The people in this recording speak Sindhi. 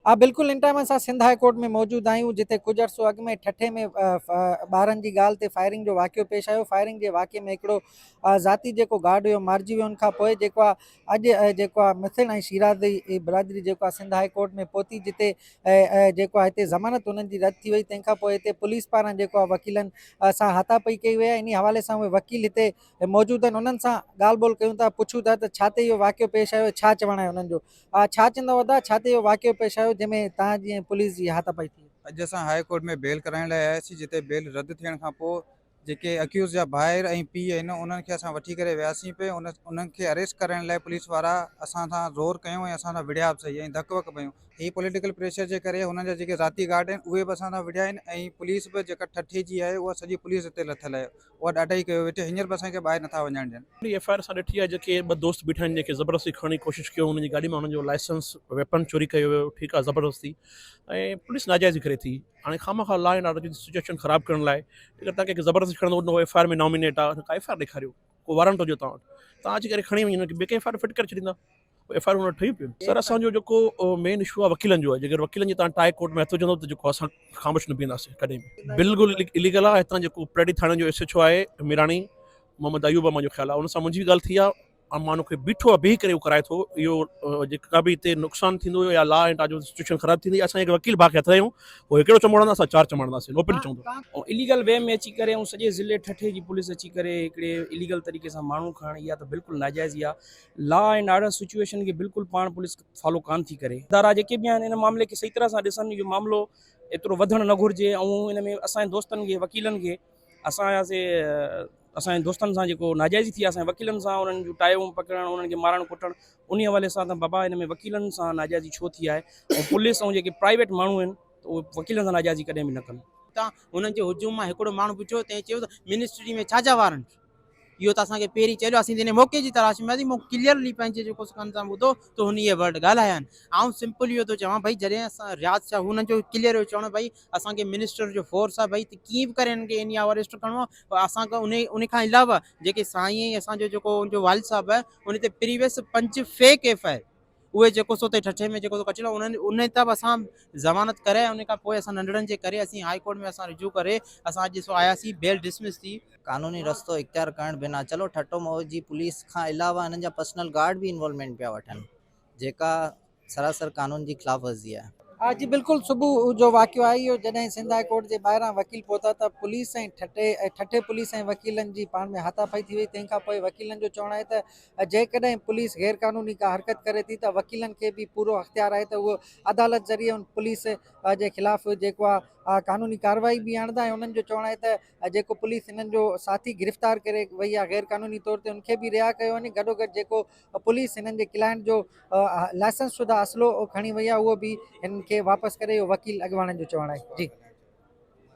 ها بلڪل ان ٽائيم اسان سنڌ هاء ڪورٽ ۾ موجود آهيون جتي ڪجهه عرصو اڳ ۾ ٺٽي ۾ ٻارن جي ڳالهه تي فائرنگ جو واقعو پيش آيو فائرنگ جي واقعي ۾ هڪڙو ذاتي جيڪو گارڊ هيو مارجي ويو ان کان پوء جيڪو آهي اڄ جيڪو آهي مسڻ ۽ شيرازي برادري جيڪو آهي سنڌ هاء ڪورٽ ۾ پهتي جتي جيڪو آهي هتي ضمانت انهن جي رد ٿي وئي تنهن کان پوء هتي پوليس پاران جيڪو آهي وڪيلن سان هاٿاپئي ڪئي وئي آهي انهي حوالي سان اهي وڪيل هتي موجود آهن انهن سان ڳالهه ٻولهه ڪيون ٿا پڇون ٿا ته ڇا تي اهو واقعو پيش آيو ڇا چوڻ آهي انهن جو ڇا چوندؤ ادا ڇا تي اهو واقعو پيش آيو جنهن ۾ توهان جي ۽ پوليس جي هاٿاپائي ٿي؟ اڄ اسان هاء ڪورٽ ۾ بيل ڪرائڻ لاء آياسين جتي بيل رد ٿيڻ کان پوء جيڪي اڪيوز جا ڀائر ۽ پيء آهن انهن کي اسان وٺي ڪري وياسين پئي انهن کي اريسٽ ڪرائڻ لاء پوليس وارا اسان سان زور ڪيو ۽ اسان سان وڙهيا به سهي ۽ ڌڪ وڪ به هنيو هي پوليٽيڪل پريشر جي ڪري هنن جا جيڪي ذاتي گارڊ آهن اهي به اسان سان وڙهيا آهن ۽ پوليس به جيڪا ٺٽي جي آهي اها سڄي پوليس هتي لٿل آهي اها ڏاڍائي ڪيو ويٺي هينئر به اسان کي ٻاهر نٿا وڃڻ ڏين. هڪڙي ايف I R اسان ڏٺي آهي جيڪي ٻه دوست بيٺا آهن جنهن کي زبردستي کڻڻ جي ڪوشش ڪيو انهن جي گاڏي مان انهن جو لائسنس ويپن چوري ڪيو ويو ٺيڪ آهي زبردستي ۽ پوليس ناجائزي ڪري ٿي هاڻي خامخواه لا اينڊ آرڊر جي سچوئيشن خراب ڪرڻ لاء اگر تان ڪنهن کي زبردستي کڻندو اهو ايف I R ۾ nominate آهي ڪا ايف I R ڏيکاريو ڪو وارنٽ هجي توهان وٽ تان اچي ڪري کڻي وڃي هن کي ٻي ڪنهن ايف I R fit ڪري ڇڏيندا ايف I R هن ٺهي پيون سر اسان جو جيڪو مين اشو آهي وڪيلن جو آهي جيڪر وڪيلن جي تان ٽائي ڪورٽ ۾ هٿ وجهندو ته جيڪو اسان خاموش نه بيهنداسين ڪڏهن به بلڪل اليگل آهي هتان جيڪو پريڊي ٿاڻي جو ايس ايڇ او آهي ميراڻي محمد ايوب منهنجو خيال آهي ان سان منهنجي به ڳالهه ٿي آهي ۽ مان ان کي بيٺو آهي بيهي ڪري اهو ڪرائي ٿو اهو جيڪا به هتي نقصان ٿيندو يا لا اينڊ آرڊر سچويشن خراب ٿيندي اسان هڪ وڪيل ڀاء کي هٿ آهيون هو هڪڙو چماڙندو اسان چار چماڙنداسين اوپنلي چوندو. ۽ اليگل وي ۾ اچي ڪري ۽ سڄي ضلعي ٺٽي جي پوليس اچي ڪري هڪڙي اليگل طريقي سان ماڻهو کڻڻ اها ته بلڪل ناجائزي آهي لا اينڊ آرڊر سچوئيشن کي بلڪل پاڻ پوليس فالو ڪانه ٿي ڪري. ادارا جيڪي به آهن ان معاملي کي صحيح طرح سان ڏسن اهو معاملو ايترو وڌڻ نه گهرجي ۽ ان ۾ اسان جي دوستن کي وڪيلن کي اسان جا سي اسان جي دوستن سان جيڪو ناجائزي ٿي اسان جي وڪيلن سان انهن جون ٽايون پڪڙڻ انهن کي مارڻ ڪٽڻ انهي حوالي سان ته بابا ان ۾ وڪيلن سان ناجائزي ڇو ٿي آهي ۽ پوليس ۽ جيڪي پرائيويٽ ماڻهو آهن ته اهي وڪيلن سان ناجائزي ڪڏهن به نه ڪن. تان هنن جي هجوم مان هڪڙو ماڻهو پڇيو تنهن چيو ته منسٽري ۾ ڇا جا وارنٽ؟ اهو ته اسان کي پهرين چيو اسين ته ان موقعي جي تلاش ۾ هئاسين مون ڪليئرلي پنهنجي جيڪو ڪن سان ٻڌو ته هن اهي ورڊ ڳالهايا آهن آئون سمپل اهو ٿو چوان ڀئي جڏهن اسان رياض شاهه هنن جو ڪليئر اهو چوڻ ڀئي اسان کي منسٽر جو فورس آهي ڀئي ته ڪيئن به ڪري هنن کي انهي اريسٽ ڪرڻو آهي اسان کان ان ان کان علاوه جيڪي سائين ۽ اسان جو جيڪو ان جو والد صاحب آهي ان تي پريويس پنج فيڪ ايف I R اهي جيڪو سو اتي ٺٽي ۾ جيڪو سو ڪچلو انهن انهن تان به اسان ضمانت ڪري ان کان پوء اسان ننڍڙن جي ڪري اسين هائي ڪورٽ ۾ اسان رجوع ڪري اسان اڄ سو آياسين بيل ڊسمس ٿي. قانوني رستو اختيار ڪرڻ بنا چلو ٺٽو مئو جي پوليس کان علاوه انهن جا پرسنل گارڊ به انوالومينٽ پيا وٺن جيڪا سراسر قانون جي خلاف ورزي آهي. ها جي بلڪل صبح جو واقعو آهي اهو جڏهن سنڌ هاء ڪورٽ جي ٻاهران وڪيل پهتا ته پوليس ۽ ٺٽي ٺٽي پوليس ۽ وڪيلن جي پاڻ ۾ هاٿاپائي ٿي وئي تنهن کان پوء وڪيلن جو چوڻ آهي ته جيڪڏهن پوليس غير قانوني ڪا حرڪت ڪري ٿي ته وڪيلن کي به پورو اختيار آهي ته اهو عدالت ذريعي ان پوليس جي خلاف جيڪو آهي قانوني ڪارروائي به آڻندا ۽ انهن جو چوڻ آهي ته جيڪو پوليس انهن جو ساٿي گرفتار ڪري وئي آهي غير قانوني طور تي ان کي به رها ڪيو وڃي گڏوگڏ جيڪو پوليس هنن جي ڪلائنٽ جو لائسنس شده اسلحو کڻي وئي آهي اهو به هنن کي واپس ڪري اهو وڪيل اڳواڻن جو چوڻ آهي جي.